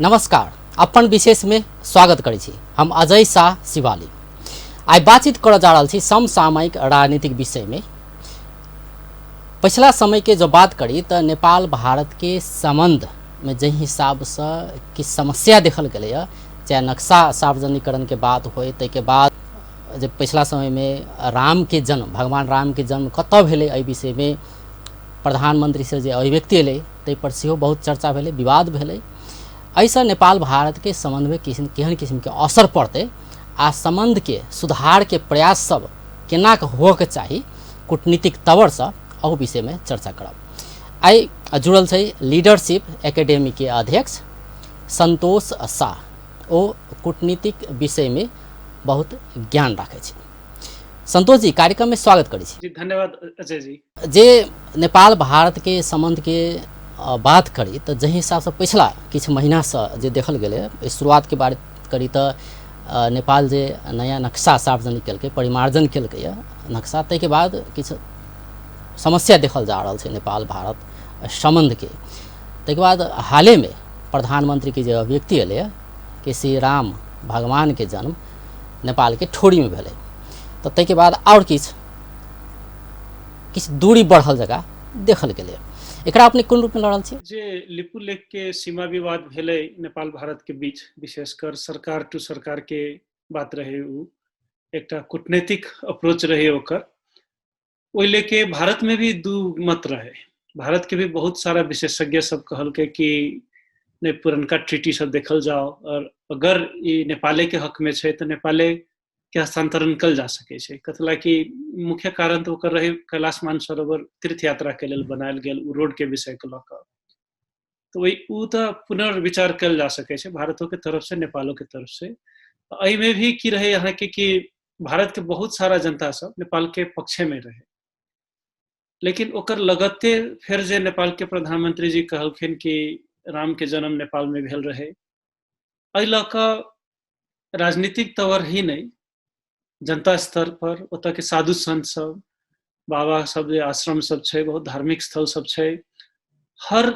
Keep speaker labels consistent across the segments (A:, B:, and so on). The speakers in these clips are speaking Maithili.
A: नमस्कार, अपन विशेष में स्वागत करै छी। हम अजय शाह शिवाली आइ बातचीत करऽ जा रहल छी समसामयिक राजनीतिक विषय में। पिछला समय के जो बात करी तऽ नेपाल भारत के संबंध में जाहि हिसाबसँ किछु समस्या देखल गेलैए, चाहे नक्शा सार्वजनिकरण के बात होय, ताहिके बाद जे पिछला समयमे रामके जन्म, भगवान रामके जन्म कतऽ भेलै, एहि विषयमे प्रधानमंत्रीसँ जे अभिव्यक्ति एलै ताहिपर सेहो बहुत चर्चा भेलै, विवाद भेलै। एहिसँ नेपाल भारतके सम्बन्धमे किसिम केहन किसिमके असर पड़तै आ सम्बन्धके सुधारके प्रयास सब केना कऽ होअके चाही कूटनीतिक तवरसँ, अहू विषयमे चर्चा करब। आइ जुड़ल छै लीडरशिप एकेडमीके अध्यक्ष सन्तोष शाह। ओ कूटनीतिक विषयमे बहुत ज्ञान राखै छै। संतोष जी, कार्यक्रम में स्वागत करै छी।
B: जी धन्यवाद अजय जी।
A: जे नेपाल भारत के संबंध के बात करी तऽ जाहि हिसाबसँ पिछला किछु महीनासँ जे देखल गेलै, शुरुआत के बात करी तऽ नेपाल जे नया नक्शा सार्वजनिक केलकै, परिमार्जन केलकै यऽ नक्शा, ताहिके बाद किछु समस्या देखल जा रहल छै नेपाल भारत सम्बन्धके। ताहिके बाद हालेमे प्रधानमन्त्रीके जे अभिव्यक्ति एलैए कि श्री राम भगवानके जन्म नेपालके ठोरीमे भेलै, तऽ ताहिके बाद आओर किछु किछु दूरी बढ़ल जगह देखल गेलै। एकरा अपने कोन रूपमे लऽ रहल छियै?
B: जे लिपुलेख के सीमा विवाद भेलै नेपाल भारत के बीच, विशेषकर सरकार टू सरकार के बात रहे, उ एकटा कूटनीतिक अप्रोच रहे ओकर, ओहि लेके भारत में भी दू मत रहे। भारत के भी बहुत सारा विशेषज्ञ सब कहलकै कि नहि, पुरनका ट्रीटी सब देखल जाओ और अगर ई नेपाले के हक में छै तऽ नेपाले के हस्तांतरण कल जा सकै छै। कथला कि मुख्य कारण तऽ ओकर रहे कैलाश मानसरोवर तीर्थ यात्रा के लेल बनायल गेल ओ रोड के विषय के लऽ कऽ, तऽ ओहि ओ तऽ पुनर्विचार कयल जा सकै छै भारतो के तरफ से, नेपालो के तरफ से। एहिमे भी की रहे अहाँके कि भारत के बहुत सारा जनता सब नेपाल के पक्षे में रहे, लेकिन ओकर लगते फेर जे नेपाल के प्रधानमंत्री जी कहलखिन कि राम के जन्म नेपाल में भेल रहे, एहि लऽ कऽ राजनीतिक तौर ही नहि, जनता स्तर पर ओतऽ के साधु संत सब, बाबा सब जे आश्रम सब छै, बहुत धार्मिक स्थल सब छै, हर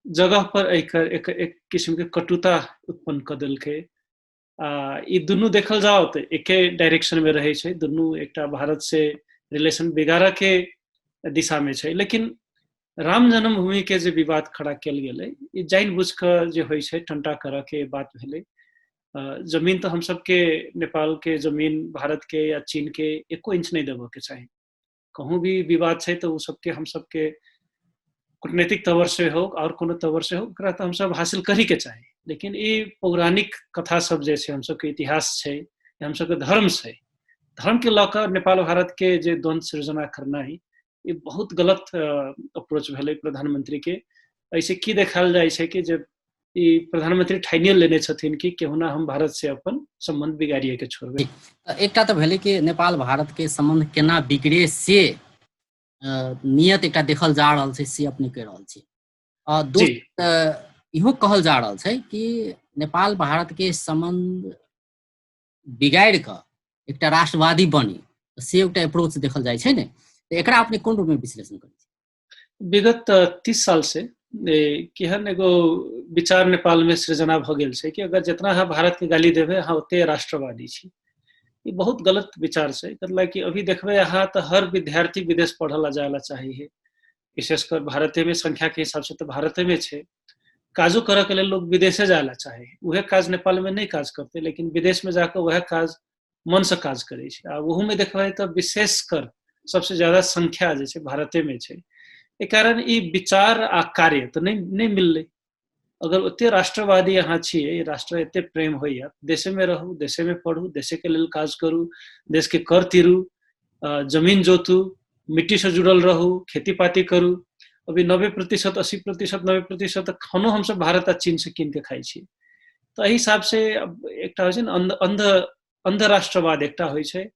B: जगह पर एकर एक एक किस्म के कटुता उत्पन्न कऽ देलकै। आ ई दुनू देखल जाओ तऽ एके डायरेक्शन में रहै छै, दुनू एकटा भारत से रिलेशन बिगाड़ऽ के दिशा में छै। लेकिन राम जन्मभूमि के जे विवाद खड़ा कयल गेलै, ई जानि बुझि कऽ जे होइ छै टंटा करऽ के बात भेलै। जमीन तऽ हम सबके नेपाल के जमीन भारत के या चीन के एको इंच नहि देबऽ के चाही। कहूँ भी विवाद छै तऽ ओ सबके हम सबके कूटनीतिक तौर से हो और कोनो तौर से हो, ओकरा तऽ हमसब हासिल करी के चाही। लेकिन ई पौराणिक कथा सब जे छै, हमसबके इतिहास छै, हमसबके धर्म छै, धर्म के लऽ कऽ नेपाल भारत के जे द्वंद्व सृजना करना ही ई बहुत गलत अप्रोच भेलै प्रधानमंत्री के। ऐसे की देखायल जाइ छै कि जे ई प्रधानमंत्री ठानिए लेने छथिन कि केहुना हम भारत से अपन संबंध बिगाड़िए के छोड़बै।
A: एकटा तऽ भेलै कि नेपाल भारत के संबंध केना बिगड़े से नियत एकटा देखल जा रहल छै, से अपने कहि रहल छी। दोस्त इहो कहल जा रहल छै कि नेपाल भारत के संबंध बिगाड़ि कऽ एकटा राष्ट्रवादी बनी, से एकटा अप्रोच देखल जाइ छै ने, तऽ एकरा अपने कोन रूपमे विश्लेषण करै छी?
B: विगत 30 साल से केहन एगो विचार नेपाल में सृजना भऽ गेल छै कि अगर जितना अहाँ भारत के गाली देबै अहाँ ओते राष्ट्रवादी छी। ई बहुत गलत विचार छै। मतलब कि अभी देखबै अहाँ तऽ हर विद्यार्थी विदेश पढ़ऽ ला जाय ला चाही है, विशेषकर भारते में संख्या के हिसाब से तऽ भारते में छै। काजो करऽ के लेल लोग विदेशे जाय ला चाहे, उहे काज नेपाल में नहि काज करतै, लेकिन विदेश में जाकऽ वएह काज मन से काज करै छै। आ ओहू में देखबै तऽ विशेषकर सबसे ज्यादा संख्या जे छै भारते में छै। एहि कारण ई विचार आ कार्य तऽ नहि मिललै। अगर ओते राष्ट्रवादी अहाँ छियै, राष्ट्र एते प्रेम होइया, देशे में रहू, देशे में पढ़ू, देशे के लेल काज करू, देश के कर तीरू, जमीन जोतू, मिट्टी से जुड़ल रहू, खेती पाती करू। अभी 90% 80% 90% खानो हमसब भारत आ चीन से कीन के खाइ छी। तऽ एहि हिसाब से एकटा होइ छै ने अंध अंध अंध राष्ट्रवाद एकटा होइ छै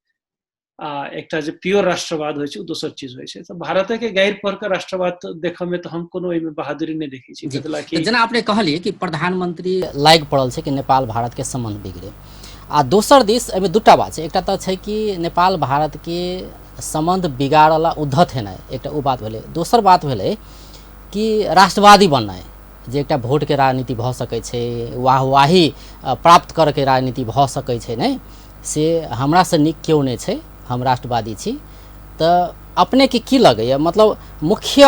B: आ एकटा जे प्योर राष्ट्रवाद होइ छै ओ दोसर चीज होइ छै। तऽ भारते के गारि पढ़ के राष्ट्रवाद देखऽ में तऽ हम कोनो एहिमे बहादुरी नहि देखै छी।
A: कि जेना अपने कहलियै कि प्रधानमंत्री लागि पड़ल छै कि नेपाल भारत के संबंध बिगड़े, आ दोसर दिस एहिमे दूटा बात छै। एकटा तऽ छै कि नेपाल भारत के संबंध बिगाड़ला उद्धत हेनाइ, एकटा ओ बात भेलै। दोसर बात भेलै कि राष्ट्रवादी बननाइ। जे एकटा भोटके राजनीति भऽ सकै छै, वाहवाही प्राप्त करऽके राजनीति भऽ सकै छै, नहि से हमरासँ नीक केओ नहि छै, हम राष्ट्रवादी छी। तऽ अपनेके की लगैए, मतलब मुख्य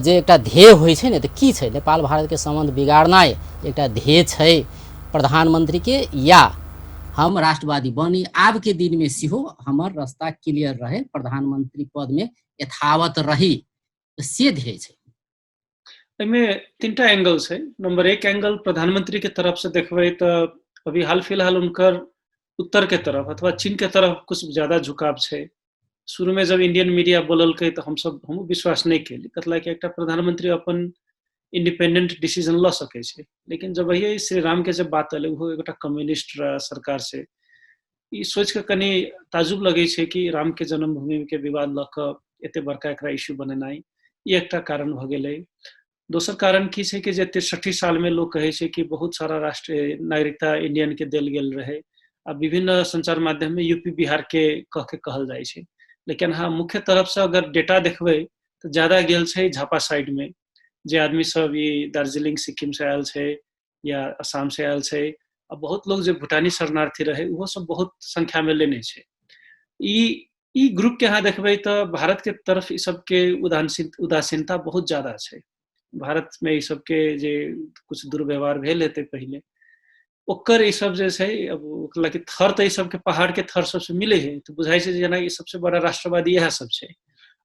A: जे एकटा ध्येय होइ छै ने, तऽ की छै? नेपाल भारतके सम्बन्ध बिगाड़नाइ एकटा ध्येय छै प्रधानमन्त्रीके, या हम राष्ट्रवादी बनी आबके दिनमे सेहो हमर रास्ता क्लियर रहे, प्रधानमन्त्री पदमे यथावत रही, से ध्येय छै?
B: एहिमे तीनटा एंगल छै। नंबर एक एंगल प्रधानमंत्री के तरफ से देखबै तऽ अभी हाल फिलहाल हुनकर उत्तर के तरफ अथवा चीन के तरफ कुछ ज्यादा झुकाव छै। शुरू में जब इंडियन मीडिया बोललकै तऽ हमसब हमहूँ विश्वास नहि केली, कतला कि एकटा प्रधानमंत्री अपन इंडिपेंडेंट डिसीजन लऽ सकै छै। लेकिन जब वही श्री राम के जब बात एलै, ओहो एकटा कम्युनिस्ट सरकार से, ई सोचि कऽ कनि ताजुब लगै छै कि राम के जन्मभूमि के विवाद लऽ कऽ एते बड़का एकरा इश्यू बनेनाइ, ई एकटा कारण भऽ गेलै। दोसर कारण की छै कि जे 63 सालमे लोक कहै छै कि बहुत सारा राष्ट्रीय नागरिकता इंडियन के देल गेल रहै, आ विभिन्न संचार माध्यममे यूपी बिहार के कह के कहल जाइ छै, लेकिन अहाँ मुख्य तरफसँ अगर डेटा देखबै तऽ ज्यादा गेल छै झापा साइडमे, जे आदमी सब ई दार्जिलिंग सिक्किम से आयल छै या असम से आयल छै, आ बहुत लोग जे भूटानी शरणार्थी रहै ओहो सब बहुत संख्यामे लेने छै। ई ई ग्रुप के अहाँ देखबै तऽ भारत के तरफ ई सबके उदासीनता बहुत ज्यादा छै। भारत में ई सबके जे कुछ दुर्व्यवहार भेल हेतै पहिले, ओकर ई सब जे छै, अब ओकरा कि थर तऽ ई सबके पहाड़ के थर सबसे मिले है, तऽ बुझाइ छै जेना ई सबसे बड़ा राष्ट्रवादी इएह सब छै।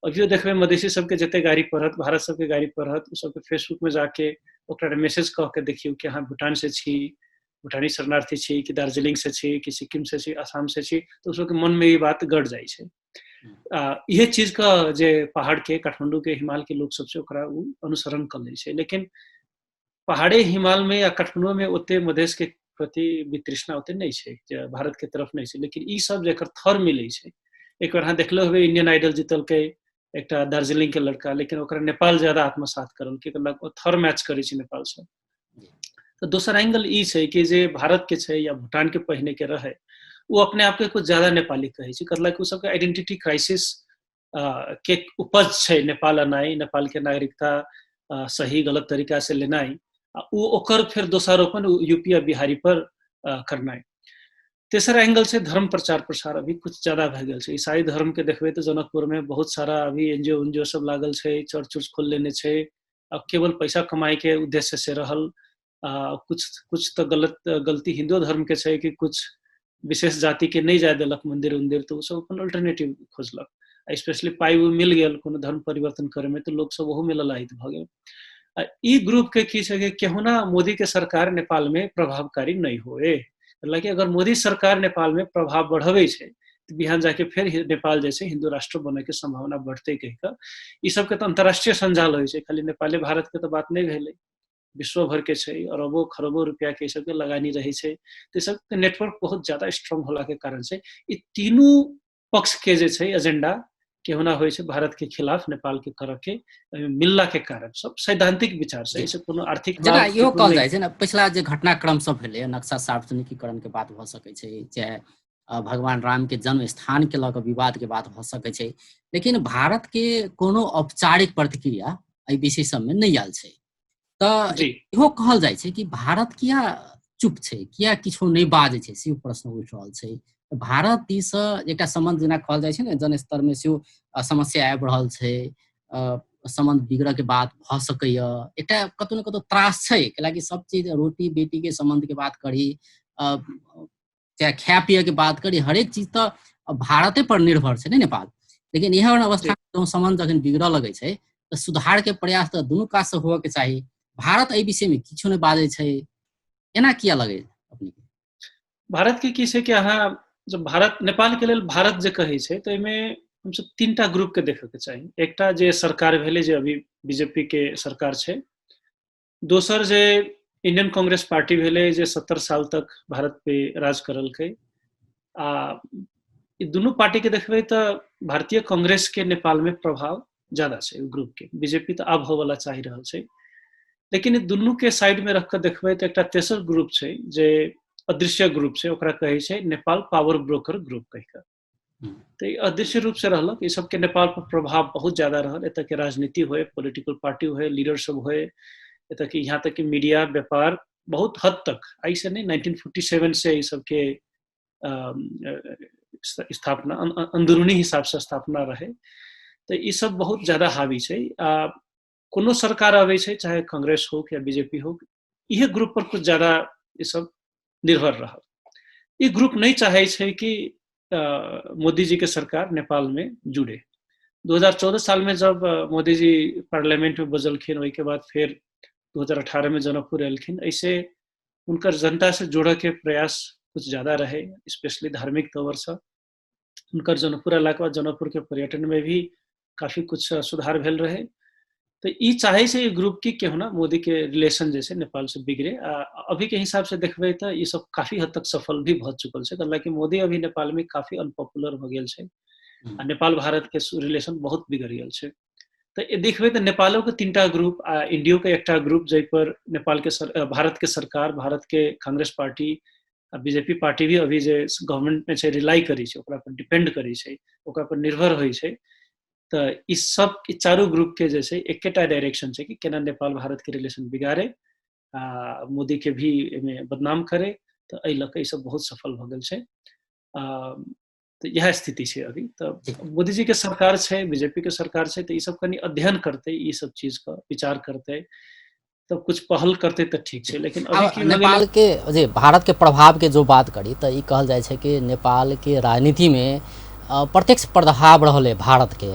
B: अभियो देखबै मधेसी सबके जते गाड़ी पढ़त, भारत सबके गाड़ी पढ़त, ओ सबके फेसबुक में जाके ओकरा मैसेज कह के देखियौ कि अहाँ भूटान से छी, भूटानी शरणार्थी छी कि दार्जिलिंग से छी कि सिक्किम से छी, असम से छी, तऽ ओ सबके मन में ई बात गड़ जाइ छै। इहे चीज के जे पहाड़ के, काठमांडू के, हिमाल के लोग सबसे ओकरा उ अनुसरण कर लै छै। लेकिन पहाड़े हिमाल में या काठमांडू में ओते मधेश के प्रति वितृष्णा ओते नहि छै, जे भारत के तरफ नहि छै। लेकिन ई सब जेकर थर मिलै छै, एक बेर अहाँ देखलो हेबै इंडियन आइडल जीतलकै एकटा दार्जिलिंग के लड़का, लेकिन ओकरा नेपाल ज्यादा आत्मसात करलकै, ओ थर मैच करै छै नेपाल से। तऽ दोसर एंगल ई छै कि जे भारत के छै या भूटान के पहिने के रहै, ओ अपने आप के कुछ ज्यादा नेपाली कहै छै, कतला कि ओ सबके आइडेंटिटी क्राइसिस के उपज छै नेपाल अनाइ, नेपाल के नागरिकता सही गलत तरीका से लेनाइ, आ ओ ओकर फेर दोषारोपण यूपी आ बिहारी पर करनाइ। तेसर एंगल छै धर्म प्रचार प्रसार अभी कुछ ज्यादा भए गेल छै। ईसाई धर्म के देखबै तऽ जनकपुर में बहुत सारा अभी एनजीओ उनजीओ सब लागल छै, चर्च उर्च खोल लेने छै, अब केवल पैसा कमाई के उद्देश्य से रहल। कुछ कुछ तऽ गलत गलती हिंदू धर्म के छै कि कुछ विशेष जाति के नहि जाय देलक मंदिर उन्दिर, तऽ ओ सब अपन अल्टरनेटिव खोजलक। स्पेशली पाइ उइ मिल गेल कोनो धर्म परिवर्तन करे में तऽ लोक सब ओहू में ललायित भऽ गेल। आ ई ग्रुप के की छै कि केहुना मोदी के सरकार नेपाल में प्रभावकारी नहीं होए, हालांकि अगर मोदी सरकार नेपाल में प्रभाव बढ़बै छै तऽ बिहान जाके फेर नेपाल जे छै हिंदू राष्ट्र बने के संभावना बढ़तै कहि कऽ ई सबके तऽ अंतर्राष्ट्रीय संजाल होइ छै, खाली नेपाले भारत के तऽ बात नहि भेलै, विश्व भर के छै, अरबों खरबों रुपया के सबके लगानी रहै छै, तऽ ई सबके नेटवर्क बहुत ज्यादा स्ट्रॉन्ग होला के कारण से ई तीनू पक्ष के जे छै एजेंडा केहुना होइ छै भारत के खिलाफ नेपाल के करऽ के मिलला के कारण, सब सैद्धांतिक विचार से, एहिसँ कोनो आर्थिक
A: जेना इहो कहल जाइ छै ने, पिछला जे घटनाक्रम सब भेलै, नक्शा सार्वजनिकीकरण के बात भऽ सकै छै, चाहे भगवान राम के जन्म स्थान के लऽ कऽ विवाद के बात भऽ सकै छै, लेकिन भारत के कोनो औपचारिक प्रतिक्रिया एहि विषय सबमे नहि आयल छै। तऽ इहो कहल जाइ छै कि भारत किया चुप छै, किया किछो नहि बाजै छै, से प्रश्न उठि रहल छै। भारत दिससँ एकटा सम्बन्ध जेना कहल जाइ छै ने, जनस्तरमे सेहो समस्या आबि रहल छै, सम्बन्ध बिगड़ऽके बात भऽ सकैए, एकटा कतहु ने कतहु त्रास छै, कैलाकि सब चीज रोटी बेटीके सम्बन्धके बात करी, चाहे खाय पियके बात करी, हरेक चीज तऽ भारते पर निर्भर छै ने नेपाल। लेकिन एहन अवस्था सम्बन्ध जखन बिगड़ऽ लगै छै तऽ सुधारके प्रयास तऽ दुनू काजसँ होबऽके चाही। भारत एहि विषयमे किछु नहि बाजै छै, एना किया लगै अपनेके?
B: भारत के की छै कि अहाँ जब भारत नेपाल के लेल भारत जे कहै छै तऽ एहिमे हमसब तीनटा ग्रुप के देखऽ के चाही। एकटा जे सरकार भेलै, जे अभी बीजेपी के सरकार छै, दोसर जे इंडियन कांग्रेस पार्टी भेलै जे 70 साल तक भारत पे राज करलकै, आ ई दुनू पार्टी के देखबै तऽ भारतीय कांग्रेस के नेपाल में प्रभाव ज्यादा छै ग्रुप के, बीजेपी तऽ आब होवला चाहि रहल छै। लेकिन ई दुनू के साइड में रख कऽ देखबै तऽ एकटा तेसर ग्रुप छै जे अदृश्य ग्रुप छै, ओकरा कहै छै नेपाल पावर ब्रोकर ग्रुप कहि कऽ। तऽ ई अदृश्य रूप से रहलक। ई सबके नेपाल पर प्रभाव बहुत ज्यादा रहल। एतऽ के राजनीति होय, पॉलिटिकल पार्टी होय, लीडर सब होय, एतऽ के यहाँ तक कि मीडिया, व्यापार बहुत हद तक ऐसे नहीं 1947 से ई सबके स्थापना अंदरूनी हिसाब से स्थापना रहे, तऽ ई सब बहुत ज्यादा हावी छै। आ कोनो सरकार अबै छै, चाहे कांग्रेस हो या बीजेपी हो, इहे ग्रुप पर कुछ ज्यादा ई सब निर्भर रहल। ई ग्रुप नहीं चाहे छै कि मोदी जी के सरकार नेपाल में जुड़े। 2014 साल में जब मोदी जी पार्लियामेंट में बजलखिन, ओहिके बाद फिर 2018 में जनकपुर एलखिन, ऐसे हुनकर जनता से जोड़े के प्रयास कुछ ज्यादा रहे, स्पेशली धार्मिक तौर से। हुनकर जनकपुर अयलाके बाद जनकपुर के पर्यटन में भी काफी कुछ सुधार भेल रहे। तऽ ई चाहे छै ई ग्रुप कि केहुना मोदी के रिलेशन जे छै नेपाल से बिगड़े। आ अभी के हिसाब से देखबै तऽ ई सब काफी हद तक सफल भी भऽ चुकल छै। हालांकि मोदी अभी नेपाल में काफी अनपॉपुलर भऽ गेल छै आ नेपाल भारत के रिलेशन बहुत बिगड़ गेल छै। तऽ देखबै तऽ नेपालो के 3टा ग्रुप आ इंडियो के एकटा ग्रुप, जाहि पर नेपाल के भारत के सरकार, भारत के कांग्रेस पार्टी आ बीजेपी पार्टी भी अभी जे गवर्नमेंट में छै रिलाई करै छै, ओकरा पर डिपेंड करै छै, ओकरा पर निर्भर होइ छै। तऽ ई सब चारू ग्रुप के जे छै एकेटा डायरेक्शन छै कि केना नेपाल भारत के रिलेशन बिगाड़े आ मोदी के भी एहिमे बदनाम करे। तऽ एहि लऽ कऽ ई सब बहुत सफल भऽ गेल छै। तऽ इएह स्थिति छै अभी। तऽ मोदी जी के सरकार छै, बीजेपी के सरकार छै, तऽ ई सब कनि अध्ययन करतै, ई सब चीज के विचार करतै, तब कुछ पहल करतै तऽ ठीक छै। लेकिन अभी
A: नेपाल के जे भारत के प्रभाव के जो बात करी तऽ ई कहल जाइ छै कि नेपाल के राजनीति में प्रत्यक्ष प्रभाव रहलै भारत के।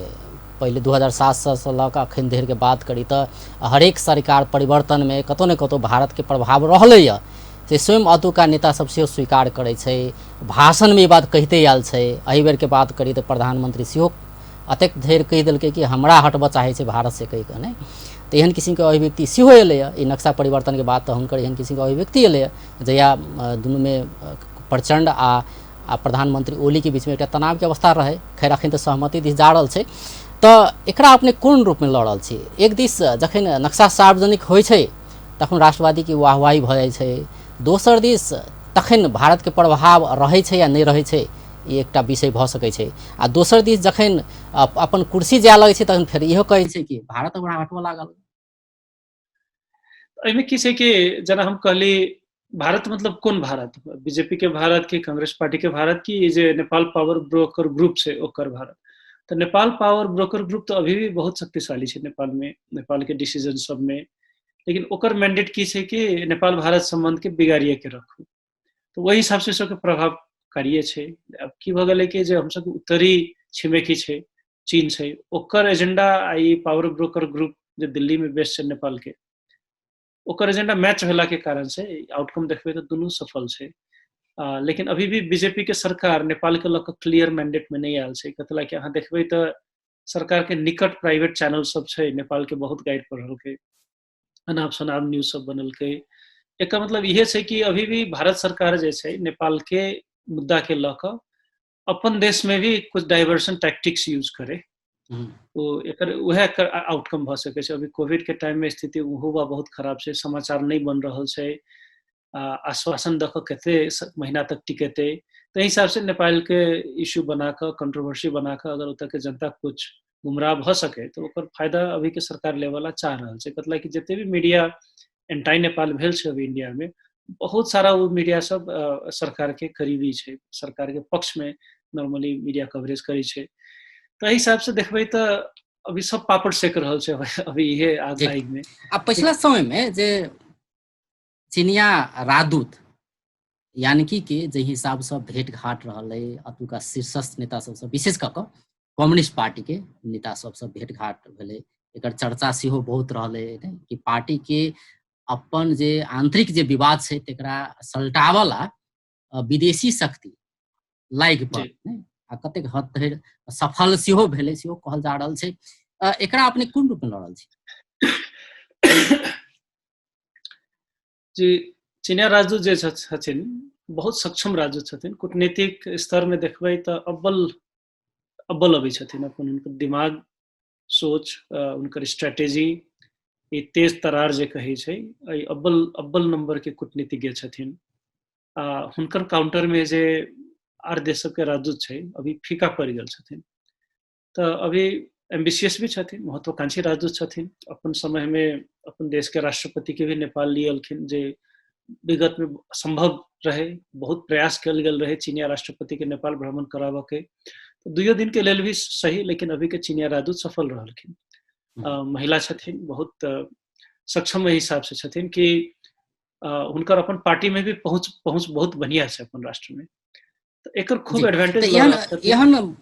A: पहिले 2007 से लऽ कऽ अखन धरि के बात करी तऽ हरेक सरकार परिवर्तन में कतौ ने कतौ भारत के प्रभाव रहलैए, से स्वयं अतुका नेता सब सेहो स्वीकार करै छै, भाषणमे ई बात कहिते आयल छै। एहि बेरके बात करी तऽ प्रधानमंत्री सेहो अतेक धरि कहि देलकै कि हमरा हटबऽ चाहै छै भारत से कहि कऽ, नहि तऽ एहन किसिमके अभिव्यक्ति सेहो एलैए। ई नक्शा परिवर्तनके बाद तऽ हुनकर एहन किसिमके अभिव्यक्ति एलैए, जहिया दुनूमे प्रचण्ड आ प्रधानमंत्री ओलीके बीचमे एकटा तनावके अवस्था रहै। खैर अखन तऽ सहमति दिस जा रहल छै। तऽ एकरा अपने कोन रूपमे लऽ रहल छी? एक दिस जखन नक्शा सार्वजनिक होइ छै तखन राष्ट्रवादीके वाहवाही भऽ जाइ छै, दोसर दिस तखन भारतके प्रभाव रहै छै या नहि रहै छै ई एकटा विषय भऽ सकै छै, आ दोसर दिस जखन अपन कुर्सी जाय लगै छै तखन फेर इहो कहै छै कि भारत ओकरा हटबऽ लागल।
B: एहिमे की छै कि जेना हम कहली भारत मतलब कोन भारत, बीजेपी के भारत की कांग्रेस पार्टी के भारत की जे नेपाल पावर ब्रोकर ग्रुप छै ओकर भारत। तऽ नेपाल पावर ब्रोकर ग्रुप तऽ अभी भी बहुत शक्तिशाली छै नेपाल में, नेपाल के डिसीजन सब में। लेकिन ओकर मैंडेट की छै कि नेपाल भारत संबंध के बिगाड़िए के रखू, तऽ ओहि हिसाब से सबके प्रभावकारिये छै। अब की भऽ गेलै कि जे हमसब उत्तरी छिमेकी छै, चीन छै, ओकर एजेंडा आ ई पावर ब्रोकर ग्रुप जे दिल्ली में बेस छै नेपाल के, ओकर एजेंडा मैच भेला के कारण से आउटकम देखबै तऽ दुनू सफल छै। लेकिन अभी भी बीजेपी के सरकार नेपाल के लऽ कऽ क्लियर मैंडेट में नहि आयल छै। कतला कि अहाँ देखबै तऽ सरकार के निकट प्राइवेट चैनल सब छै नेपाल के, बहुत गाइड पढ़लकै, अनाप शनाप न्यूज सब बनलकै। एकर मतलब इहे छै कि अभी भी भारत सरकार जे छै नेपाल के मुद्दा के लऽ कऽ अपन देश में भी कुछ डाइवर्सन टैक्टिक्स यूज करे, ओ एकर उएह एकर आउटकम भऽ सकै छै। अभी कोविड के टाइम में स्थिति ओहो बा बहुत खराब छै, समाचार नहि बन रहल छै, आश्वासन दऽ कऽ कते महीना तक टिकेतै। ताहि हिसाब से नेपाल के इश्यू बना कऽ, कंट्रोवर्सी बना कऽ अगर ओतऽ के जनता कुछ गुमराह भऽ सके तऽ ओकर फायदा अभी के सरकार लेवला चाह रहल छै। कतला कि जते भी मीडिया एंटाई नेपाल भेल छै अभी इंडिया में, बहुत सारा वो मीडिया सब सरकार के करीबी छै, सरकार के पक्ष में नॉर्मली मीडिया कवरेज करै छै। तऽ एहि हिसाब से देखबै तऽ अभी सब पापड़ सेक रहल छै अभी इहे आग में।
A: आ पिछला समय में जे चीनिया राजदूत यानकी के जे हिसाबसँ भेंट घाट रहलै अतुका शीर्षस्थ नेता सबसँ, विशेष कऽ कऽ कम्युनिस्ट पार्टी के नेता सबसँ भेंट घाट भेलै, एकर चर्चा सेहो बहुत रहलै कि पार्टी के अपन जे आंतरिक जे विवाद छै तकरा सलटावला विदेशी शक्ति लागि पड़ल आ कतेक हद धरि सफल सेहो भेलै सेहो कहल जा रहल छै। एकरा अपने कोन रूपमे लऽ रहल छी?
B: जी, चीनिया राजदूत जे छथिन बहुत सक्षम राजदूत छथिन। कूटनीतिक स्तर में देखबै तऽ अव्वल अव्वल अबै छथिन। अपन हुनकर दिमाग, सोच, हुनकर स्ट्रेटेजी, ई तेज तरार जे कहै छै, एहि अव्वल अव्वल नंबर के कूटनीतिज्ञ छथिन। आ हुनकर काउंटर में जे आर देश सबके राजदूत छै, अभी फीका पड़ि गेल छथिन। तऽ अभी एम्बिशियस भी छथिन, महत्वाकांक्षी राजदूत छथिन। अपन समयमे अपन देशके राष्ट्रपतिके भी नेपाल लिए एलखिन, जे विगतमे संभव रहे। बहुत प्रयास कयल गेल रहे चीनिया राष्ट्रपति के नेपाल भ्रमण कराबऽ के, दुइयो दिन के लेल भी सही, लेकिन अभी के चीनिया राजदूत सफल रहलखिन। महिला छथिन, बहुत सक्षम एहि हिसाब से छथिन कि हुनकर अपन पार्टी में भी पहुंच पहुंच बहुत बढ़िया छै अपन राष्ट्र में। तऽ एकर खूब एडवांटेज।
A: एहन एहन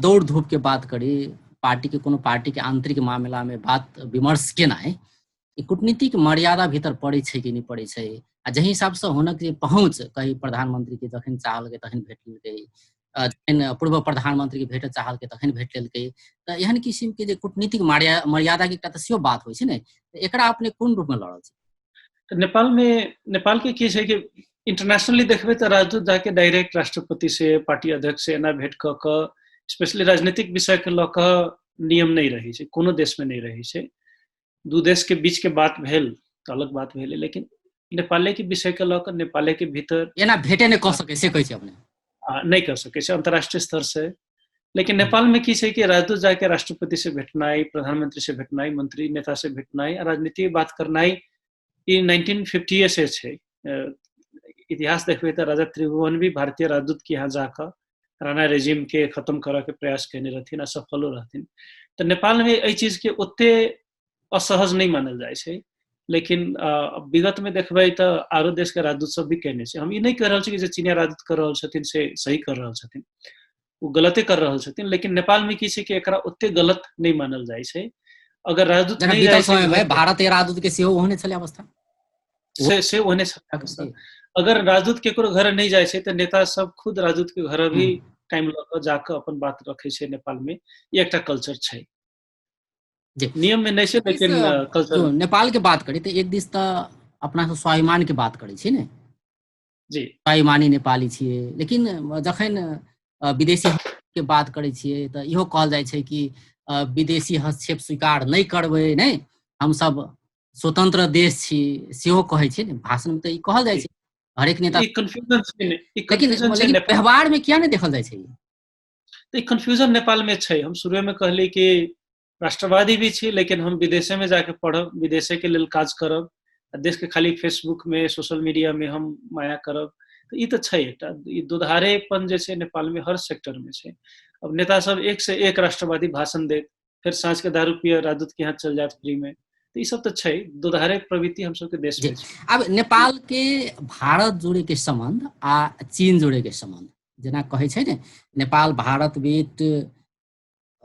A: दौड़ धूप के बात करी, पार्टी के कोनो पार्टी के आंतरिक मामला में बात विमर्श केनाइ ई कूटनीतिक मर्यादा भीतर पड़ै छै कि नहि पड़ै छै? आ जाहि हिसाबसँ हुनक जे पहुँच कही प्रधानमंत्री के जखन चाहलकै तखन भेट लेलकै, जखन पूर्व प्रधानमंत्री के भेटऽ चाहलकै तखन भेट लेलकै, तऽ एहन किसिम के जे कूटनीतिक मर्यादा के एकटा तऽ सेहो बात होइ छै ने, तऽ एकरा अपने कोन रूपमे लऽ रहल छी?
B: तऽ नेपालमे, नेपालके की छै कि इंटरनेशनली देखबै तऽ राजदूत जाके डायरेक्ट राष्ट्रपति से, पार्टी अध्यक्ष से एना भेंट कऽ कऽ, स्पेशली राजनीतिक विषयके लऽ कऽ नियम नहि रहै छै, कोनो देशमे नहि रहै छै। दू देश के बीच के बात भेल तऽ अलग बात भेलै, लेकिन नेपाले के विषय के लऽ कऽ नेपाले के भीतर
A: एना भेटे नहि कऽ सकै से कहै छै अपने?
B: नहि कऽ सकै छै अंतर्राष्ट्रीय स्तर से। लेकिन नेपाल में की छै कि राजदूत जाके राष्ट्रपति से भेटनाइ, प्रधानमंत्री से भेटनाइ, मंत्री नेता से भेटनाइ आ राजनीतिक बात करनाइ, ई 1950 से छै। इतिहास देखबै तऽ राजा त्रिभुवन भी भारतीय राजदूत के यहाँ जाकऽ राणा रेजिम के खत्म करऽ के प्रयास केने रहथिन आ सफलो रहथिन। तऽ नेपालमे एहि चीज के ओते असहज नहि मानल जाइ छै। लेकिन विगत में देखबै तऽ आरो देश के राजदूत सब भी केने छै। हम ई नहि कहि रहल छी कि जे चीनिया राजदूत कर रहल छथिन से सही कर रहल छथिन, ओ गलते कर रहल छथिन। लेकिन नेपाल में की छै कि एकरा ओते गलत नहि मानल जाइ छै अगर राजदूत
A: नहि जाइ छै। समय भारतीय राजदूत के सेहो ओहने छलै अवस्था।
B: से ओहने छलै अवस्था। अगर राजदूत केकरो घर नहि जाइ छै तऽ नेता सब खुद राजदूत के घर भी टाइम लऽ कऽ जाकऽ अपन बात रखै छै। नेपाल में ई एकटा कल्चर छै, नियम में नहि छै, लेकिन कल्चर।
A: नेपाल के बात करी तऽ एक दिस तऽ अपना सब स्वाभिमान के बात करै छी ने?
B: जी।
A: स्वाभिमानी नेपाली छियै, लेकिन जखन विदेशी के बात करै छियै तऽ इहो कहल जाइ छै कि विदेशी हस्तक्षेप स्वीकार नहि करबै, नहि हमसब स्वतंत्र देश छी, सेहो कहै छै ने भाषण तऽ ई कहल जाइ छै हरेक नेता।
B: कन्फ्यूजन छै।
A: लेकिन लेकिन व्यवहार में किया नहि देखल जाइ छै?
B: तऽ ई कन्फ्यूजन नेपालमे छै। हम शुरुएमे कहली कि राष्ट्रवादी भी छी, लेकिन हम विदेशे में जाके पढ़ब, विदेशे के लेल काज करब आ देश के खाली फेसबुक में, सोशल मीडिया में हम माया करब, तऽ ई तऽ छै एकटा ई दोधारेपन जे छै नेपालमे हर सेक्टरमे छै। अब नेता सब एक से एक राष्ट्रवादी भाषण देत, फेर साँझ के दारू पिए राजदूत के यहाँ चल जात फ्री में। तऽ ई सब तऽ छै, दोधारे प्रवृत्ति हम सबके देश में छै।
A: आब नेपाल के भारत जोड़े के संबंध आ चीन जोड़े के संबंध, जेना कहै छै ने नेपाल भारत बेट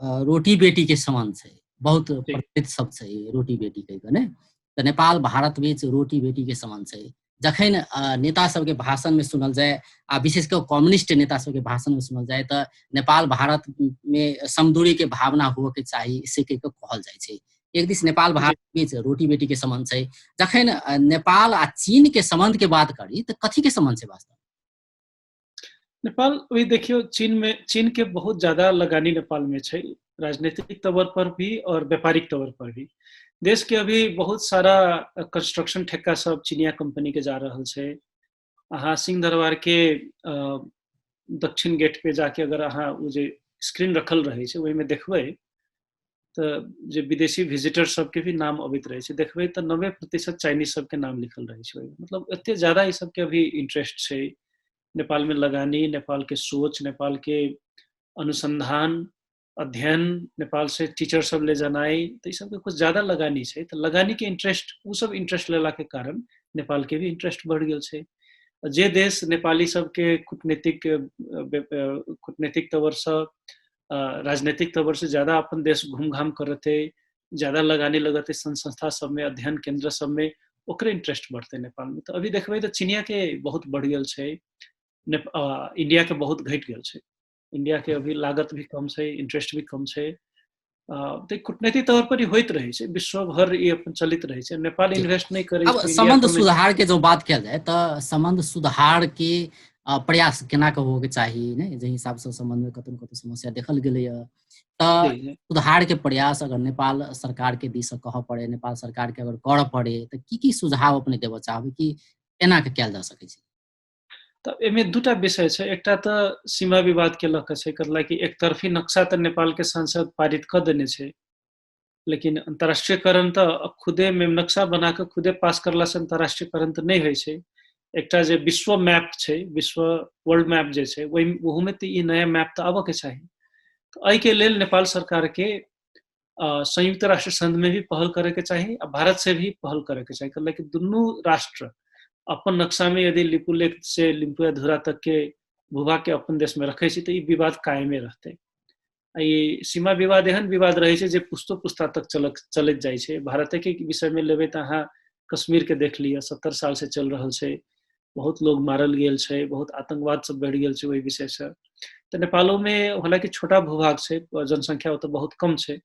A: रोटी बेटी के संबंध छै, बहुत प्रचलित शब्द छै रोटी बेटी कहि कऽ ने, तऽ नेपाल भारत बीच रोटी बेटी के संबंध छै। जखन नेता सबके भाषण में सुनल जाय आ विशेष कऽ कम्युनिस्ट नेता सबके भाषण में सुनल जाय तऽ नेपाल भारत में समदूरी के भावना हुअ के चाही से कहि कऽ कहल जाइ छै। एक दिस नेपाल भारत बीच रोटी बेटी के संबंध छै, जखन नेपाल आ चीन के संबंध के बात करी तऽ कथी के संबंध छै वास्तव?
B: नेपाल वही देखियौ, चीन में, चीन के बहुत ज्यादा लगानी नेपाल में छै, राजनीतिक तौर पर भी और व्यापारिक तौर पर भी। देश के अभी बहुत सारा कंस्ट्रक्शन ठेक्का सब चीनिया कंपनी के जा रहल छै। अहाँ सिंह दरबार के दक्षिण गेट पे जाके अगर अहाँ ओ जे स्क्रीन रखल रहै छै ओहिमे देखबै तऽ जे विदेशी विजिटर सबके भी नाम अबैत रहै छै, देखबै तऽ 90% चाइनीज सबके नाम लिखल रहै छै ओहिमे। मतलब एते ज्यादा ई सबके अभी इंटरेस्ट छै नेपालमे लगानी, नेपालके सोच, नेपालके अनुसंधान अध्ययन, नेपाल से टीचर सब ले जेनाइ, तऽ ई सबके कुछ ज्यादा लगानी छै। तऽ लगानी के इंटरेस्ट, ओ सब इंटरेस्ट लेला के कारण नेपाल के भी इंटरेस्ट बढ़ि गेल छै। जे देश नेपाली सबके कूटनीतिक कूटनीतिक तौरसँ, राजनीतिक तौर से ज्यादा अपन देश घूम घाम करते, ज्यादा लगानी लगते संस्था सबमे, अध्ययन केंद्र सबमे, ओकरे इंटरेस्ट बढ़तै नेपालमे। तऽ अभी देखबै तऽ चिनिया के बहुत बढ़ि गेल छै, इंडिया के बहुत घटि गेल छै। इंडिया के अभी लागत भी कम छै, इंटरेस्ट भी कम छै। तऽ कूटनीतिक तौर पर ई होइत रहै छै, विश्व भर ई अपन चलित रहै छै। नेपाल इन्वेस्ट नहि करै।
A: अब संबंध सुधार के जो बात कयल जाय तऽ संबंध सुधार के प्रयास केना के होबऽ के चाही ने? जाहि हिसाबसँ संबंध में कतौ कतौ समस्या देखल गेलैया, तऽ सुधार के प्रयास अगर नेपाल सरकार के दिस कहऽ पड़े, नेपाल सरकार के अगर करऽ पड़े, तऽ की की सुझाव अपने देबऽ चाहबै कि एना के कयल जा सकै छै?
B: तऽ एहिमे दूटा विषय छै। एकटा तऽ सीमा विवादके लऽ कऽ छै, कतला कि एकतरफी नक्शा तऽ नेपालके संसद पारित कऽ देने छै, लेकिन अन्तर्राष्ट्रीयकरण तऽ खुदे मे नक्शा बना कऽ खुदे पास करलासँ अन्तर्राष्ट्रीयकरण तऽ नहि होइ छै। एकटा जे विश्व मैप छै, विश्व वर्ल्ड मैप जे छै, ओहि ओहूमे तऽ ई नया मैप तऽ आबऽके चाही। तऽ एहिके लेल नेपाल सरकारके संयुक्त राष्ट्र संघमे भी पहल करैके चाही आ भारत से भी पहल करैके चाही, लेकिन दुनू राष्ट्र अपन नक्शामे यदि लिपुलेख से लिम्पियाधुरा तकके भूभागके अपन देशमे रखै छै तऽ ई विवाद कायमे रहतै। ई सीमा विवाद एहन विवाद रहै छै जे पुस्तो पुस्ता तक चलैत जाइ छै। भारतेके विषयमे लेबै तऽ अहाँ कश्मीरके देख लिअ, 70 सालसँ चलि रहल छै, बहुत लोग मारल गेल छै, बहुत आतंकवाद सब बढ़ि गेल छै ओहि विषयसँ। तऽ नेपालोमे हालाँकि छोटा भूभाग छै, जनसंख्या ओतऽ बहुत कम छै,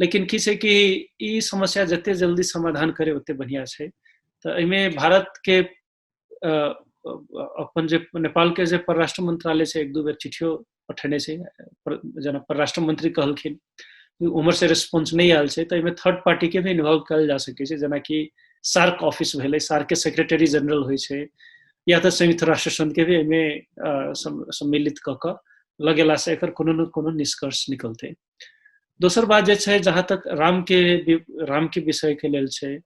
B: लेकिन की छै कि ई समस्या जते जल्दी समाधान करे ओते बढ़िआँ छै। तऽ एहिमे भारतके अपन जे नेपालके जे परराष्ट्र मंत्रालय छै, एक दू बेर चिट्ठियो पठेने छै, जेना परराष्ट्र मंत्री कहलखिन, उम्हर से रेस्पॉन्स नहि आयल छै। तऽ एहिमे थर्ड पार्टीके भी इन्वॉल्व कयल जा सकै छै, जेनाकि सार्क ऑफिस भेलै, सार्क के सेक्रेटरी जनरल होइ छै, या तऽ संयुक्त राष्ट्र संघके भी एहिमे सम्मिलित कऽ कऽ लगेलासँ एकर कोनो ने कोनो निष्कर्ष निकलतै। दोसर बात जे छै, जहाँ तक रामके विषयके लेल छै,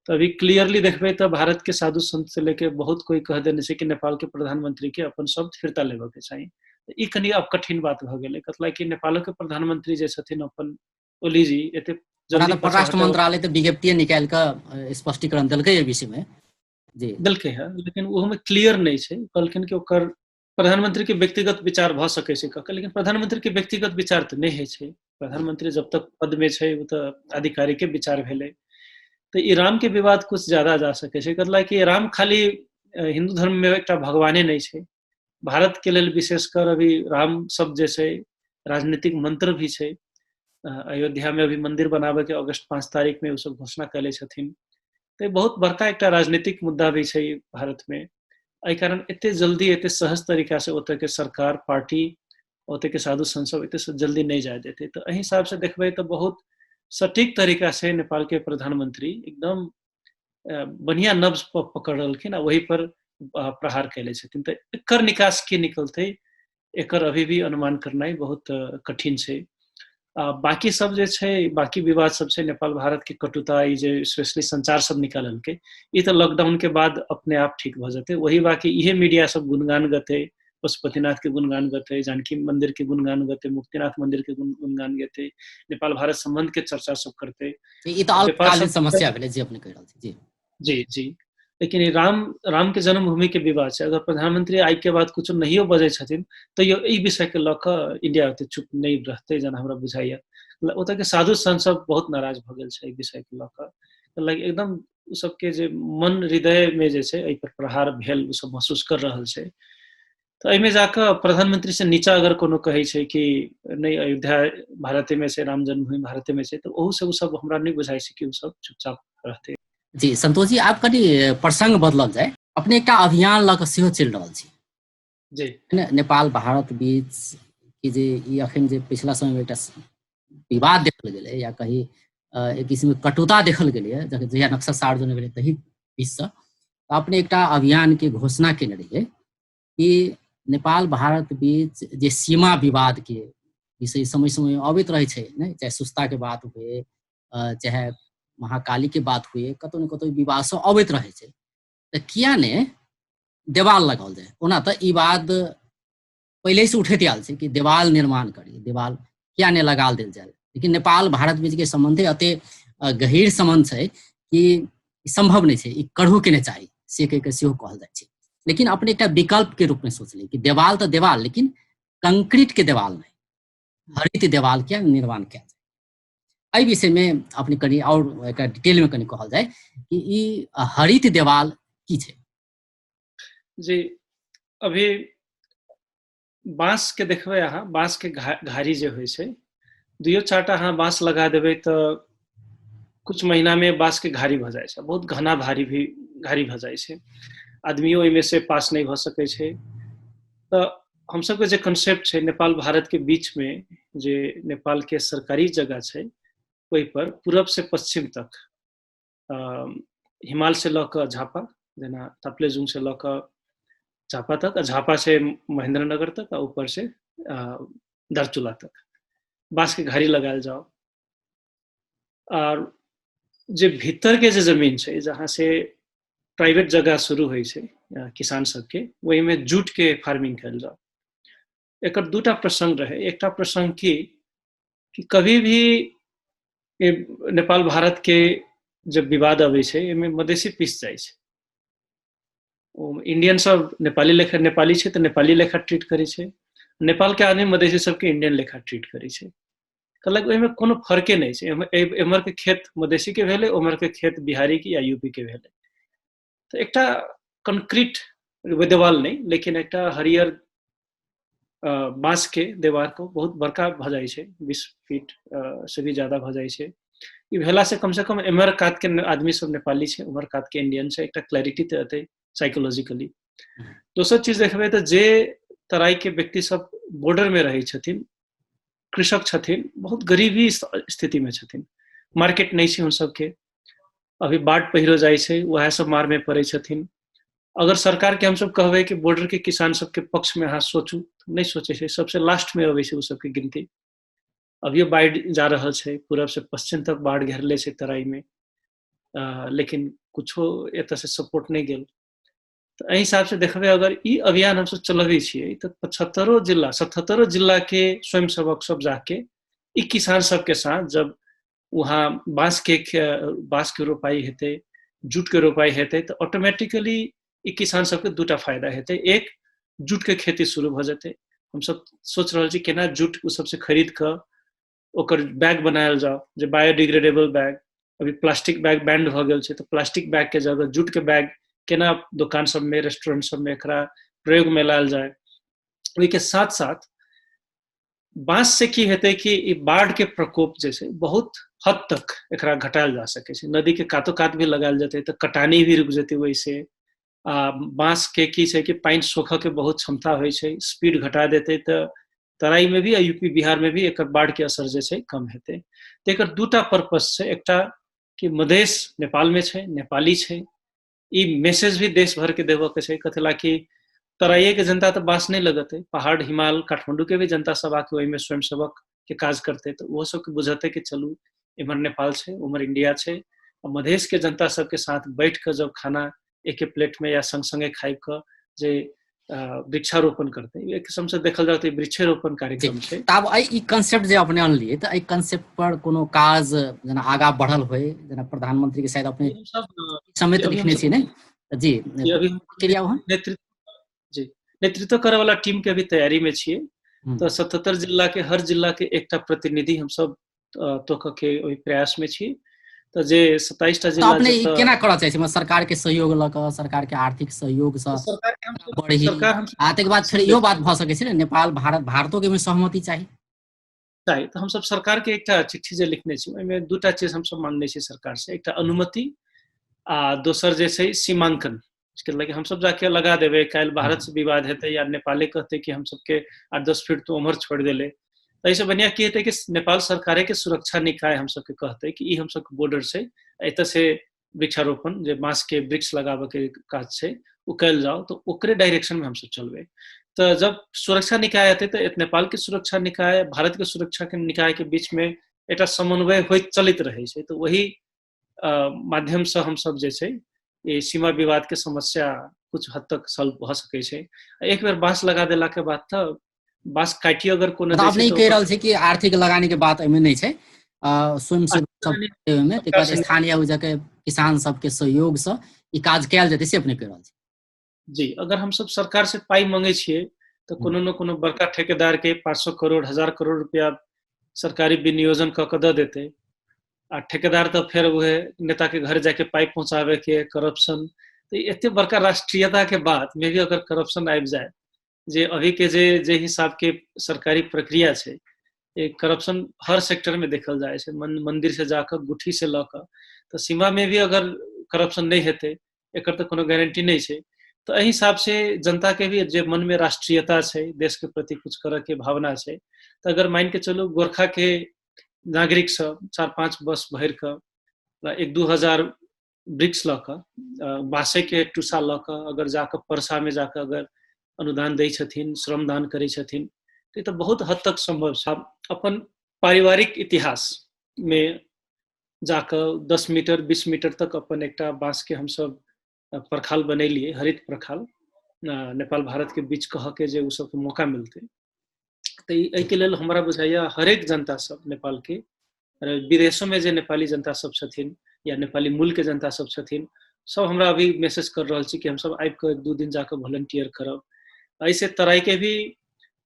B: तऽ अभी क्लियरली देखबै तऽ भारत के साधु संत से लेके बहुत कोई कह देने छै कि नेपाल के प्रधानमंत्री के अपन शब्द फिरता लेबऽ के चाही। ई कनि आब कठिन बात भऽ गेलै, कतला कि नेपालो के प्रधानमंत्री जे छथिन अपन ओली जी एते
A: जल्दी परराष्ट्र मंत्रालय तऽ विज्ञप्ति निकालि कऽ स्पष्टीकरण देलकै एहि विषय में जी।
B: देलकै है, लेकिन ओहोमे क्लियर नहि छै। कहलखिन कि ओकर प्रधानमंत्री के व्यक्तिगत विचार भऽ सकै छै कऽ, लेकिन प्रधानमंत्री के व्यक्तिगत विचार तऽ नहि होइ छै। प्रधानमंत्री जब तक पद में छै ओ तऽ आधिकारिके विचार भेलै। तऽ ई राम के विवाद कुछ ज्यादा जा सकै छै, कतला कि राम खाली हिन्दू धर्म में एकटा भगवाने नहि छै, भारत के लेल विशेषकर अभी राम शब्द जे छै राजनीतिक मंत्र भी छै। अयोध्या में अभी मंदिर बनाबे के अगस्त 5 तारीख में ओ सब घोषणा कैले छथिन। तऽ बहुत बड़का एकटा राजनीतिक मुद्दा भी छै भारत में। एहि कारण एते जल्दी एते सहज तरीका से ओतऽ के सरकार पार्टी ओतऽ के साधु संत सब एते जल्दी नहि जाय देते। तऽ एहि हिसाब से देखबै तऽ बहुत सटीक तरीका से नेपाल के प्रधानमंत्री एकदम बढ़िया नब्ज पकड़लखिन आ वही पर प्रहार कैले छथिन। तऽ एकर निकास की निकलतै, एकर अभी भी अनुमान करनाइ बहुत कठिन छै। बाकी सब जे छै, बाकी विवाद सब छै नेपाल भारत के कटुता, ई जे स्पेशली संचार सब निकाललकै, ई तऽ लॉकडाउन के बाद अपने आप ठीक भऽ जेतै। वही बाकी इहे मीडिया सब गुणगान गतै, पशुपतिनाथ के गुणगान गतै, जानकी मंदिर के गुणगान गतै, मुक्तिनाथ मंदिर के गुणगान गतै, नेपाल भारत संबंध के चर्चा सब करतै।
A: ई तऽ अल्पकालीन समस्या भेलै जे अपने कहि रहल छी। जी
B: जी जी, लेकिन ई राम के जन्मभूमि के विवाद छै। अगर प्रधानमंत्री आइ के बाद कुछो नहियो बजै छथिन तैयो एहि विषय के लऽ कऽ इंडिया ओते चुप नहि रहतै, जेना हमरा बुझाइया। ओतऽ के साधु संत सब बहुत नाराज भऽ गेल छै एहि विषय के लऽ कऽ। लाइक एकदम ओ सबके जे मन हृदय में जे छै एहि पर प्रहार भेल ओ सब महसूस कर रहल छै। तऽ एहिमे जाकऽ प्रधानमंत्री से नीचा अगर कोनो कहै छै कि नहि अयोध्या भारते में छै, राम जन्मभूमि भारते में छै, तऽ ओहू से ओ सब हमरा नहि बुझाइ छै कि ओ सब चुपचाप रहतै।
A: जी संतोष जी, आब कनि प्रसंग बदलल जाय। अपने एकटा अभियान लऽ कऽ सेहो चलि रहल छी।
B: जी।
A: नेपाल भारत बीच कि जे ई अखन जे पिछला समय में एकटा विवाद देखल गेलै या कही एक किसिम कटुता देखल गेलै, जहिया नक्शा सार्वजनिक भेलै तही बीचसँ अपने एकटा अभियान के घोषणा केने रहियै कि नेपाल भारत बीच जे सीमा विवाद के विषय समय समय अबैत रहै छै ने, चाहे सुस्ता के बात हुए चाहे महाकाली के बात हुए, कतौ ने कतौ विवाद सब अबैत रहै छै, तऽ किया ने देवाल लगाओल जाय। ओना तऽ ई बात पहिले से उठैत आयल छै कि देवाल निर्माण करी, देवाल किया ने लगा देल जाय, लेकिन नेपाल भारत बीच के सम्बन्धे एते गहीर सम्बन्ध छै कि सम्भव नहि छै, ई करहु के नहि चाही से कहि के सेहो कहल जाइ छै। लेकिन अपने एकटा विकल्प के रूप में सोचलियै कि देवाल तऽ देवाल, लेकिन कंक्रीट के देवाल नहि, हरित देवाल के निर्माण कयल जाय। एहि विषय में अपने कनि और एकरा डिटेल में कनि कहल जाय कि ई हरित देवाल की छै।
B: जी, अभी बांस के देखबै अहाँ, बांस के घारी जे होइ छै, दुइयो चारिटा अहाँ बांस लगा देबै तऽ कुछ महीना में बांस के घारी भऽ जाइ छै, बहुत घना भारी भी घारी भऽ जाइ छै, आदमियो ओहिमे से पास नहि भऽ सकै छै। तऽ हम सबके जे कंसेप्ट छै नेपाल भारत के बीच में जे नेपाल के सरकारी जगह छै ओहि पर पूरब से पश्चिम तक हिमाल से लऽ कऽ झापा, जेना ताप्लेजुङ से लऽ कऽ झापा तक, आ झापा से महेंद्र नगर तक, आ ऊपर से दार्चुला तक बांस के घारी लगायल जाओ। आर जे भीतर के जे जमीन छै, जहाँ से प्राइवेट जगह शुरू होइ छै किसान सबके, ओहिमे जूट के फार्मिंग कयल जाओ। एकर दूटा प्रसंग रहे। एकटा प्रसंग की कि कभी भी नेपाल भारत के जब विवाद अबै छै, एहिमे मधेसी पिस जाइ छै। ओ इंडियन सब नेपाली लेखा, नेपाली छै तऽ नेपाली लेखा ट्रीट करै छै, नेपाल के आदमी मधेसी सबके इंडियन लेखा ट्रीट करै छै। कहलक ओहिमे कोनो फर्के नहि छै, एम्हर के खेत मधेसी के भेलै, ओम्हर के खेत बिहारी के या यूपी के भेलै। तऽ एकटा कंक्रीट देवाल नहि, लेकिन एकटा हरियर बाँस के देवार को बहुत बड़का भऽ जाइ छै, 20 फीट से भी ज्यादा भऽ जाइ छै। ई भेला से कम से कम एम्हर कात के आदमी सब नेपाली छै, उम्हर कात के इंडियन छै, एकटा क्लैरिटी तऽ एतै साइकोलॉजिकली। दोसर चीज देखबै तऽ जे तराई के व्यक्ति सब बॉर्डर में रहै छथिन, कृषक छथिन, बहुत गरीबी स्थिति में छथिन, मार्केट नहि छै उन सबके, अभी बाढ़ पहिरो जाइ छै, वएह सब मार में पड़ै छथिन। अगर सरकार के हमसब कहबै कि बॉर्डर के किसान सबके पक्ष में अहाँ सोचू, नहि सोचै छै, सबसे लास्ट में अबै छै ओ सबके गिनती। अभियो बाढ़ि जा रहल छै, पूरब से पश्चिम तक बाढ़ि घेरले छै तराई में, लेकिन कुछो एतऽ से सपोर्ट नहि गेल। तऽ एहि हिसाब से देखबै अगर ई अभियान हमसब चलबै छियै तऽ 75 जिला 77 जिला के स्वयंसेवक सब जाके ई किसान सबके साथ जब वहाँ बांस के रोपाई हेतै, जूट के रोपाई हेतै, तऽ ऑटोमेटिकली ई किसान सबके दूटा फायदा हेतै। एक, जूट के खेती शुरू भऽ जेतै। हमसब सोच रहल छी केना जूट ओ सबसे खरीद कऽ ओकर बैग बनायल जाओ, जे बायोडिग्रेडेबल बैग। अभी प्लास्टिक बैग बैंड भऽ गेल छै, तऽ प्लास्टिक बैग के जगह जूट के बैग केना दोकान सबमे, रेस्टोरेंट सबमे एकरा प्रयोग में लायल जाय। ओहिके साथ साथ बांस से की हेतै कि ई बाढ़ के प्रकोप जे छै बहुत हद तक एकरा घटायल जा सकै छै। नदी के कातो कात भी लगायल जेतै तऽ कटानी भी रुक जेतै ओहिसे। आ बांस के की छै कि पानि सोखऽ के बहुत क्षमता होइ छै, स्पीड घटा देतै तऽ तराई में भी आ यूपी बिहार में भी एकर बाढ़ के असर जे छै कम हेतै। तऽ एकर दूटा पर्पस छै। एकटा कि मधेश नेपाल में छै, नेपाली छै, ई मैसेज भी देश भर के देबऽ के छै। कथी ला कि तराइए के जनता तऽ बास नहि लगतै, पहाड़ हिमाल काठमांडू के भी जनता सब आके ओहिमे स्वयंसेवक के काज करतै, तऽ ओहो सबके बुझतै कि चलू इम्हर नेपाल छै, उम्हर इंडिया छै। आ मधेश के जनता सबके साथ बैठ कऽ जब खाना एके प्लेट में या संग संगे खाइ कऽ जे वृक्षारोपण करतै, एक किस्म से देखल जाए तऽ वृक्षारोपण कार्यक्रम छै।
A: तऽ आब एहि ई कंसेप्ट जे अपने अनलियै, तऽ एहि कंसेप्ट पर कोनो काज जेना आगा बढ़ल होय, जेना प्रधानमंत्री के शायद अपने समेत लिखने छी ने जी?
B: अभी नेतृत्व जी नेतृत्व करे वाला टीम के अभी तैयारी में छियै। तऽ 77 जिला के हर जिला के एकटा प्रतिनिधि हमसब तोकऽ के ओहि प्रयास में छी। तऽ जे 27 टा जिला
A: अपने केना करऽ चाहै छी? सरकार के सहयोग लऽ कऽ, सरकार के आर्थिक सहयोग सँ बढ़ी, आ ताहिके बाद फेर इहो बात भऽ सकै छै ने, नेपाल भारत, भारतो के सहमति चाही।
B: चाही। तऽ हमसब सरकार के एकटा चिट्ठी जे लिखने छी, ओहिमे दूटा चीज हमसब मांगने छी सरकार से। एकटा अनुमति आ दोसर जे छै सीमांकन। लेकिन हमसब जाके लगा देबै, काल्हि भारत से विवाद हेतै या नेपाले कहतै कि हम सबके 8-10 फीट तो उम्हर छोड़ि देले, तऽ एहिसँ बढ़िआँ की हेतै कि नेपाल सरकारे के सुरक्षा निकाय हम सबके कहतै कि ई हम सबके बॉर्डर छै, एतऽ से वृक्षारोपण जे बाँस के वृक्ष लगाबऽ के काज छै ओ कयल जाओ, तऽ ओकरे डायरेक्शन में हमसब चलबै। तऽ जब सुरक्षा निकाय एतै तऽ नेपाल के सुरक्षा निकाय, भारत के सुरक्षा के निकाय के बीच में एकटा समन्वय होइत चलैत रहै छै। तऽ वही माध्यमसँ हमसब जे छै ई सीमा विवाद के समस्या कुछ हद तक सॉल्व भऽ सकै छै। एक बेर बाँस लगा देला के बाद तऽ बाँस काटियो अगर कोनो
A: अपने कहि रहल छै कि आर्थिक लगानी के बात एहिमे नहि छै, स्वयं ओहिमे ताहिके बाद स्थानीय ओहि जगह किसान सबके सहयोगसँ ई काज कयल जेतै, से अपने कहि रहल छी।
B: जी, अगर हमसब सरकार से पाइ मंगे छियै तऽ कोनो न कोनो बड़का ठेकेदार के 500 करोड़ 1000 करोड़ रुपया सरकारी विनियोजन कऽ के दऽ देतै, आ ठेकेदार तऽ फेर उहे नेता के घर जाके पाइ पहुँचाबे के करप्शन। तऽ एते बड़का राष्ट्रीयता के बात में भी अगर करप्शन आबि जाए, जे अभी के जे जे हिसाब के सरकारी प्रक्रिया छै, करप्शन हर सेक्टर में देखल जाइ छै, मंदिर से जाकऽ गुठी से लऽ कऽ, तऽ सीमा में भी अगर करप्शन नहि हेतै एकर तऽ कोनो गारंटी नहि छै। तऽ एहि हिसाब से जनता के भी जे मन में राष्ट्रीयता छै, देश के प्रति कुछ करऽ के भावना छै, तऽ अगर मान के चलू गोरखा के नागरिक सब 4-5 बस भरि कऽ 1-2 हजार वृक्ष लऽ कऽ, बाँसे के टूसा लऽ कऽ अगर जाकऽ परसा में जाकऽ अगर अनुदान दै छथिन, श्रमदान करै छथिन, तऽ ई तऽ बहुत हद तक सम्भव छै। अपन पारिवारिक इतिहासमे जाकऽ 10 मीटर 20 मीटर तक अपन एकटा बाँसके हमसब प्रखाल बनेलियै, हरित प्रखाल, नेपाल भारतके बीच कहऽके जे ओ सबके मौका मिलतै। तऽ एहिके लेल हमरा बुझाइया हरेक जनता सब नेपालके, विदेशोमे जे नेपाली जनता सब छथिन या नेपाली मूलके जनता सब छथिन, सब हमरा अभी मैसेज कर रहल छी कि हमसब आबि कऽ 1-2 दिन जाकऽ वॉलंटियर करब। एहिसँ तराईके भी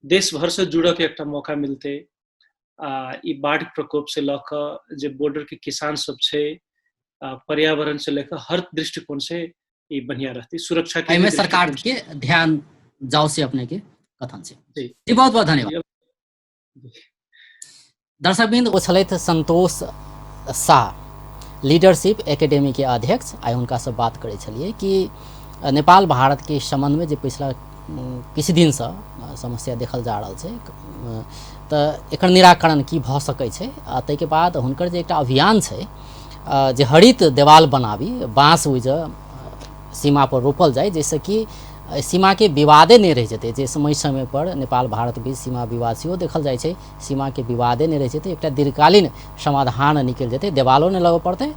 B: देश भरसँ जुड़ऽके एकटा मौका मिलतै। आ ई बाढ़ि प्रकोपसँ लऽ कऽ जे बॉर्डरके किसान सब छै, पर्यावरण से लेकर हर दृष्टिकोण से ई बढ़िया रहती, सुरक्षा के
A: एहिमे सरकार के ध्यान जाओ से अपने के कथन छै। जी बहुत बहुत धन्यवाद। दर्शक बिंद, ओ छलथि संतोष शाह, लीडरशिप एकेडमी के अध्यक्ष। आइ हुनकासँ बात करै छलियै कि नेपाल भारत के सम्बन्धमे जे पिछला किछु दिनसँ समस्या देखल जा रहल छै, तऽ एकर निराकरण की भऽ सकै छै। आ ताहिके बाद हुनकर जे एकटा अभियान छै जे हरित देवाल बनाबी, बाँस ओहि जे सीमा पर रोपल जाय, जाहिसँ कि सीमाके विवादे नहि रहि जेतै। जे समय समय पर नेपाल भारत बीच सीमा विवाद सेहो देखल जाइ छै, सीमाके विवादे नहि रहि जेतै, एकटा दीर्घकालीन समाधान निकलि जेतै, देवालो नहि लगऽ पड़तै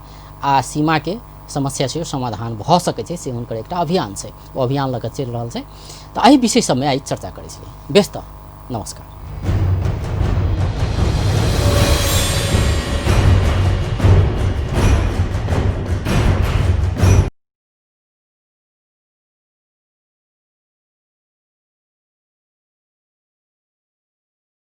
A: आ सीमाके समस्या सेहो समाधान भऽ सकै छै, से हुनकर एकटा अभियान छै। ओ अभियान लऽ कऽ चलि रहल छै। तऽ एहि विषय सबमे आइ चर्चा करै छलियै। बेस, तऽ नमस्कार।